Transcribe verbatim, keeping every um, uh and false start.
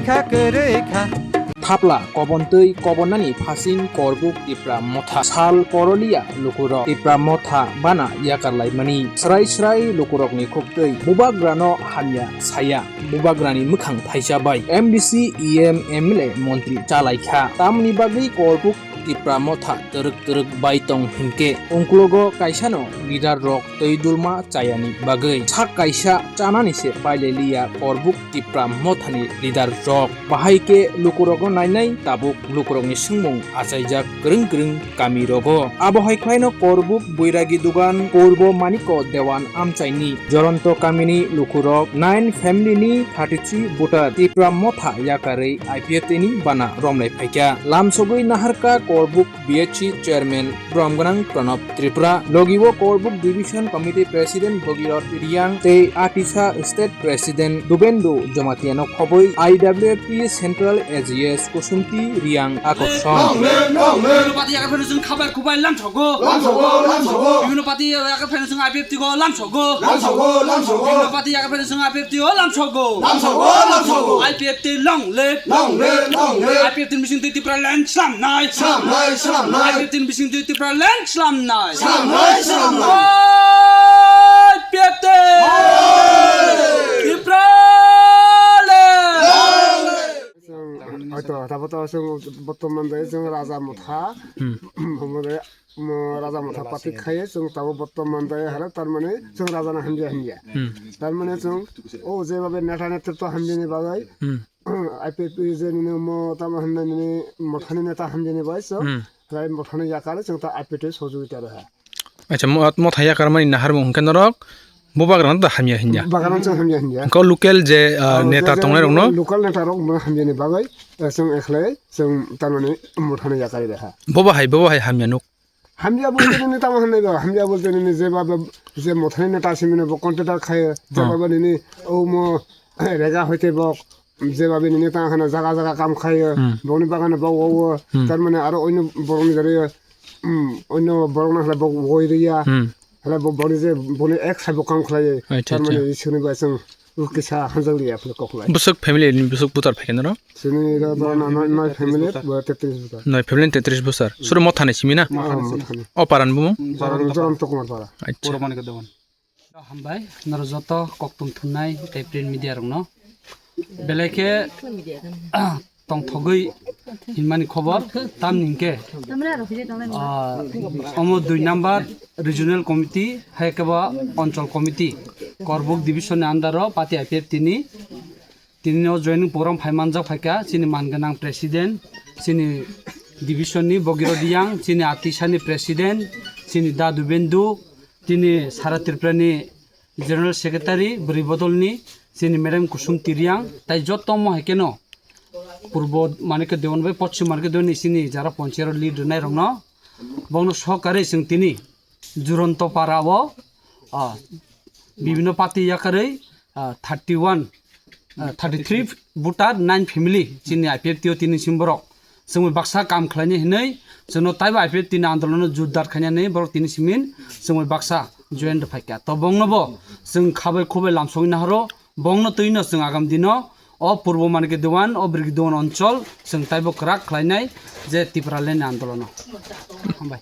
Kha kwrwi kha. Thapla kobontwi kobonnani phasing Korbuk Tipra Motha sal korolia lukurok Tipra Motha bana yakar laimani srai srai lukurokni khuktwi bubagrano hamya saya. Bubagrani mwkhang thaisa bai M D C, E M, M L A, montri chalaikha. Tamni bagwi Korbuk Tipra Motha twrwk twrwk bai tong hinkhe, ungklogo kaisano leader rok twi dulma chayani bagwi sak kaisa chanani se paileliya Korbuk Tipra Mothani leader rok. Bahai khe lukurokno nainai tabuk lukurokni swngmung achaijak kwrwng kwrwng kami rogo. Abo hai khlaino Korbuk Boiragi Dugan Purbo Maniko Dewan amchaini Joronto kamini lukurok nine family ni thirty three voter Tipra Motha yakarwi I P F T ni bana romlai phaikha. Lamsogwi naharkha Korbuk B H C chairman Bromgwnang Pranab Tripura, logi o Korbuk Division Committee President Bhagirath Reang tei Atisa State President Dubendu Jamatia no khobwi I W F T Central A G S Kusumti Reang akorsong. Bibino party yakarphano chwng khabai khubai lamsogo. Lamsogo, lamsogo. Bibino party yakarphano chwng I P F T go lamsogo. Lamsogo, lamsogo. Bibino party yakarphano chwng I P F T go lamsogo. Lamsogo, lamsogo. I P F T long live. Long live, long live. I P F T ni bisingtwi Tipraland slamnai. Slamnai, slamnai. I P F T ni bisingtwi Tipraland slamnai. Slamnai, slamnai. I P F T. Long live. Tipraland. Long live. Chwng, hoito, tabuk to chwng bortoman de chwng Raja Motha, Hmm. Omo de, mo Raja Motha party khai, chwng tabuk bortoman de hara, tar mane chwng Raja no hamya hamya. Hmm. Tar mane chwng, o je babe neta netritw hamya ni bagwi, Hmm. I P F T je nini mo tamo hamya nini Mothani neta hamya ni bagwi chwng, Hmm. Rai Mothani yakar chwng ta I P F T sojogita rwha. Acha, mo-, Motha yakarmani naharmung hwnkhe norok bubagrano da hamya hinya. Bubagrano chwng hamya hinya. Hwnkhe o local je, ah, Oh, neta je, je tongnai rokno? Local neta rok bo hamya ni bagwi, eh, chwng ekhlai, chwng tamani Mothano yakarwi rwha. Bobo hai, bobo hai hamya nuk? Hamya bolte nini tamo hwnwi ba, hamya bolte nini je ba, ba, je Mothani neta simi no bo contractor khai, je Hmm. ba, ba nini o mo rega hoite bo, je ba, ba nini tamo hwnwi jaga jaga kam khai, Hmm. boni bagano bo o, o, Hmm. tar mane aro oino borokni jari, Hmm, oino borok no hwlai bo woi riya. Hmm. Hwlai bo boni je boni ek side bo kam khlai. Acha, tar mane acha. Iswrwngni bai chwng kisa hamjak liya phano kok lai. Bwswk family ni bwswk butar phai khe norok? Sini ro borok no noi, noi family bo tetris butar. Noi family tetris butar. Suru Mothani simi na? Mothani simi. O paran bumung? Joram Tokmar para. Acha. Puro mani ka dogan. Hambai, norok joto kokthum thumnai tei print media rokno. Belai khe, tongthogwi hinmani khobor, tamni hinkhe, ah, omo dui number regional committee, hai khe bo onchol committee, Korbuk division ni under o party I P F T ni Tini o joining program phai manjak phaikha, chini man gwnang president, chini division ni Bhagirath Reang, chini Atisa ni president, chini Dadu Bendu, tini Sara Tripura ni general secretary, bwrwi bodol ni, chini madam Kusum Reang, tai joto mo hai kheno Purbo Manikya Dewan bai Poschim Manikya Dewan ni chini jara ponchero lead rwnai rokno, bongno sohkari chwng tini Juronto para o, ah, bibino party yakarwi, ah, thirty one, ah, thirty three voter, nine family chini I P F T o tini sim borok. Chwngwi baksa kam khlainai hinwi chwngno taibo I P F T ni andolono jotdar khainani borok tini simin chwngwi baksa join rwphaikha. To bongnobo chwng khabai khubai lamsogwi nahoro, bongno twino chwng agam dino o Purbo Manikya Dewan, o Birgi Dewan onchol chwng taibo kwrak khlainai je Tipraland ni andolono. Hambai.